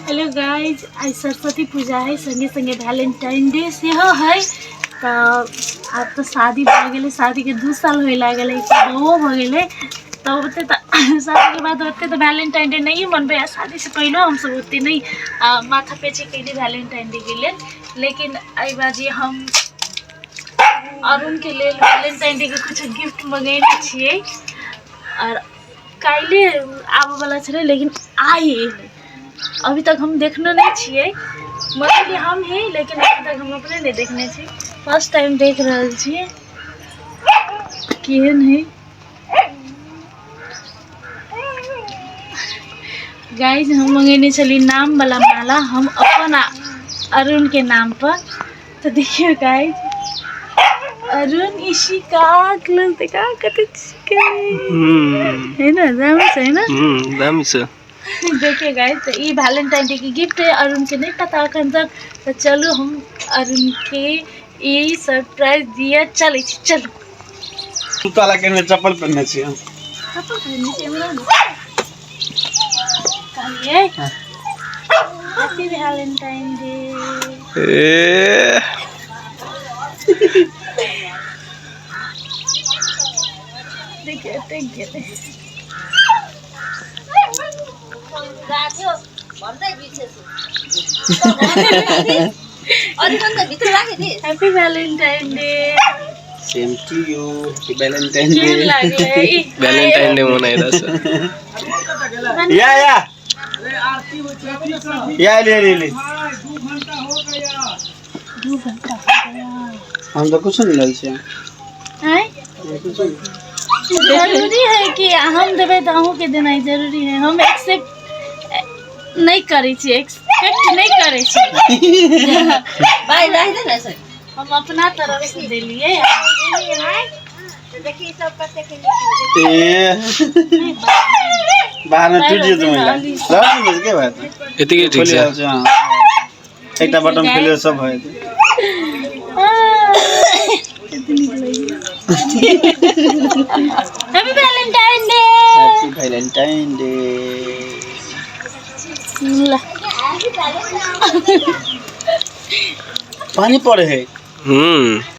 Hello guys, आइ सरस्वती पूजा है, संगे संगे वैलेंटाइन डे सेहो है। तऽ आब तऽ शादी भऽ गेलै, शादीके 2 साल होय लागल है, बउओ भऽ गेलै। तऽ ओते तऽ शादीके बाद ओते तऽ वैलेंटाइन डे नहिए मनबै, आ शादीसँ पहिलो हमसब ओते नहि माथा पेची कैली वैलेंटाइन डे के लेल। लेकिन एहि बाजी हम अरुणके लेल वैलेंटाइन डे के कुछ गिफ्ट मंगेने छियै, और काल्हि आबऽवला छलै लेकिन आइ एलै। अभी तक हम देखने नहीं छियै, मंगेलियै हम ही, लेकिन अभी तक हम अपने नहीं देखने छी। फर्स्ट टाइम देख रहल छियै केहन है। गाइज, हम मंगेने छली नाम वाला माला, हम अपन अरुण के नाम पर। तो देखियो गाइज, अरुण इशिका क्लोज देखा कते है ना, दामी छ है ना? दामी छ। देखिए गाइज, तो ई वैलेंटाइन डे के गिफ्ट है, अरुण के नहीं पता अखन तक। तो चलू हम अरुण के ई सरप्राइज दिया चलै छी। चलू। ताला के चप्पल पहनने छी हम। चप्पल पहनने छी हमरा ने। कहलियै हैप्पी वैलेंटाइन डे। ए देखिए अटक गेलै। Happy Valentine day. Same to you, happy Valentine day. केहन लागलै? वैलेंटाइन डे मनाइरहेछ। या या या ले ले ले। 2 घंटा हो गया। हम तो कुछ नहीं लल छियै। आँय? जरूरी है कि हम देबै तऽ अहूँके देनाइ जरूरी है। हम एक्सेप्ट नहीं करै छी, एक्सपेक्ट नहीं करै छी। हम अपना तरफ से देलियै। ए बाहर में टूट जेतै महिला रहल के बात एतिकै ठीक खोलि छ। रहल छै। हँ, एकटा बटन खोलियो सब भऽ जेतै। Happy Valentine day. Happy Valentine day. ल पानी पड़े है।